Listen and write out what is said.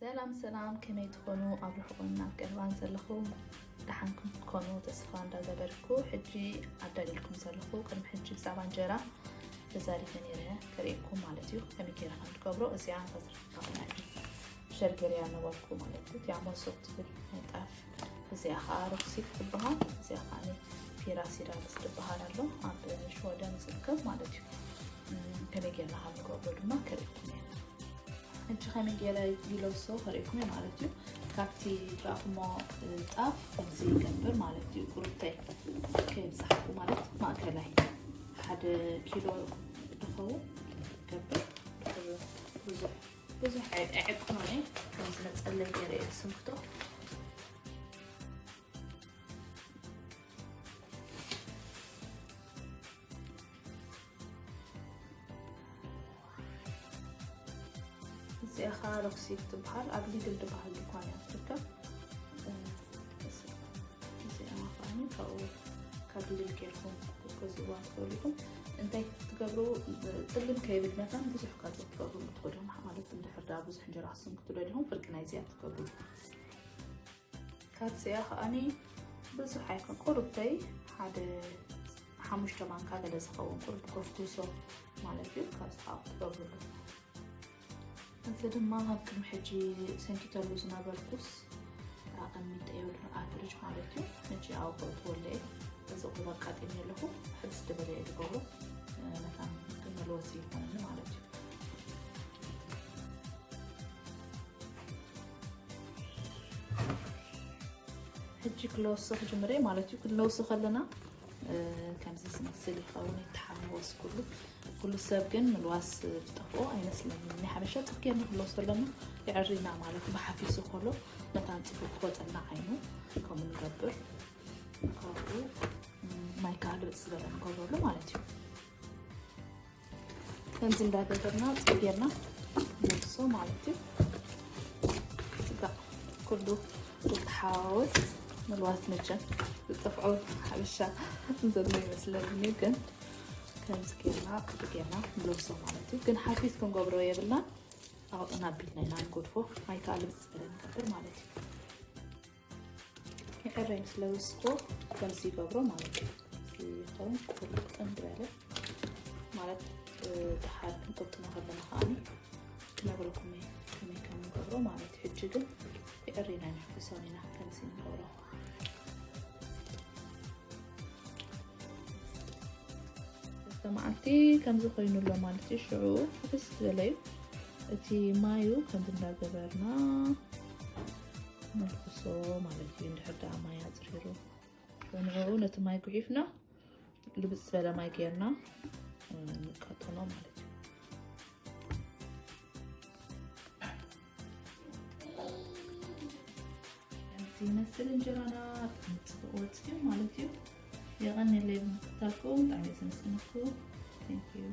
ሰላም ሰላም፣ ከመይ ትኾኑ? ኣብ ርሑቕን ኣብ ቀረባን ዘለኹም ደሓንኩም ትኮኑ ተስፋ እንዳገበርኩ፣ ሕጂ ኣዳልልኩም ዘለኹ ቅድሚ ሕጂ ብዛዕባ እንጀራ ተዛሪበ ነይረ ከርእየኩም ማለት እዩ። ከመይ ገይረ ከም ትገብሮ እዚኣ ተዝርካፍና ሸር ገይረ ነበርኩ ማለት እዩ። እቲኣ መሶብ ትብል ናይ ጣፍ፣ እዚኣ ከዓ ሮክሲክ ትበሃል። እዚኣ ከዓ ፒራሲዳልስ ትበሃል ኣሎ ኣብ ሽወደን ዝርከብ ማለት እዩ። እም፣ ከመይ ጌርና ከም ንገብሮ ድማ ከርእየኩም እየ። ሕጂ ከመይ ገይረ ይለብሶ ከርእየኩም እየ ማለት እዩ። ካብቲ ትረኣኹሞ ጣፍ ከምዚ ይገብር ማለት እዩ። ቁርብተይ ከይብዛሕኩ ማለት ማእከላይ ሓደ ኪሎ ዝኸውን ገብር። ብዙሕ ብዙሕ ኣይ- ኣይዕቅኖን እየ። ከምዚ ነጸለይ ገይረ እየ ዝስንክቶ። እዚኣ ኸዓ ሮክሲክ ትበሃል። ኣብ ሊድል ዝበሃል ድኳን እያ ትርከብ። እ፣ እዚኣ ኸዓኒ ካብኡ ካብ ሊድል ጌርኩም ክትገዝእዋ ትኽእሉ ኢኹም። እንታይ ክትገብሩ፣ ጽልም ከይብል መታን ብዙሕ ካብ ክትገብሩ ትኽእሉ ኢኹም። ማለት እንድሕር ደኣ ብዙሕ እንጀራ ክትስንክቱ ደሊኹም ፍርቂ ናይዚኣ ትገብሩ። ካብዚኣ ከዓኒ ብዙሕ ኣይኮን፣ ቁሩብተይ ሓደ ሓሙሽተ ማንካ ገለ ዝኸውን ቁሩብ ኮፍኩሶ ማለት እዩ። ካብዚ ከዓ ክትገብርሉ። እዚ ድማ ካብ ቅድሚ ሕጂ ሰንኪተሉ ዝነበርኩስ ኣቐሚጠዮ ኣብ ፍሪጅ ማለት እዩ። ሕጂ ኣብኡ ከእትወሉ እየ። እዚ ቁሩብ ኣቃጢኒ ኣለኹ። ሕድስ ዝበለ እየ ዝገብሮ። መታን ክመልወሲ ይኾነኒ ማለት እዩ። ሕጂ ክለውሶ ክጅምር እየ ማለት እዩ። ክንለውሶ ከለና፣ እ፣ ከምዚ ዝመስል ይኸውን፣ ይተሓዋወስ ኩሉ። ኩሉ ሰብ ግን ምልዋስ ዝጠፍኦ ኣይመስለንን። ናይ ሓበሻ ጽቡቅ ጌርና ክንለውሶ ከለና የዕሪና ማለት እዩ። ብሓፊሱ ከሎ መታን ጽቡቅ ክወጸልና ዓይኑ ከምኡ ንገብር። ካብኡ፣ ም፣ ማይ ከዓ ልብጽ ዝበለ ንገብረሉ ማለት እዩ። ከምዚ እንዳገበርና ጽጌርና ንልሶ ማለት እዩ። ስጋ ኩሉ ዝተሓዋወስ ምልዋስ መቸም ዝጠፍዖ ሓበሻ ዘሎ ይመስለኒ፣ ግን ከምዚ ጌርና ጽጌርና ንለብሶ ማለት እዩ። ግን ሓፊስ ክንገብሮ የብልናን። ኣውጥና ኣቢልና ኢና ንገድፎ። ማይ ከዓ ልብስ ዝበለ ንገብር ማለት እዩ። ይዕረይ ምስ ለበስኩ ከምዚ ይገብሮ ማለት እዩ። እዚ ይኸውን ቁርጥን ዝበለ ማለት፣ እ፣ ደሓር ክንቅጥኖ ከለና ከዓኒ ክነግረኩም እየ ከመይ ከም ንገብሮ ማለት እዩ። ሕጂ ግን ይዕረይና ንሕፍሶን ኢና ከምዚ ንገብሮ። ሰለስተ መዓልቲ ከምዚ ኮይኑ ኣሎ ማለት እዩ። ሽዑ ፍስስ ዝበለ እዩ። እቲ ማዩ ከምዚ እንዳገበርና ነልግሶ ማለት እዩ። እንድሕር ደኣ ማይ ኣፅሪሩ ንዕኡ ነቲ ማይ ጉሒፍና ልብፅ ዝበለ ማይ ጌርና፣ እ፣ ንቀጥኖ ማለት እዩ። ከምዚ ይመስል እንጀራና ጽቡቕ ወጺኡ ማለት እዩ። የቐንየለይ ብምክትታልኩም ብጣዕሚ እየ ዘመስግነኩም። Thank you።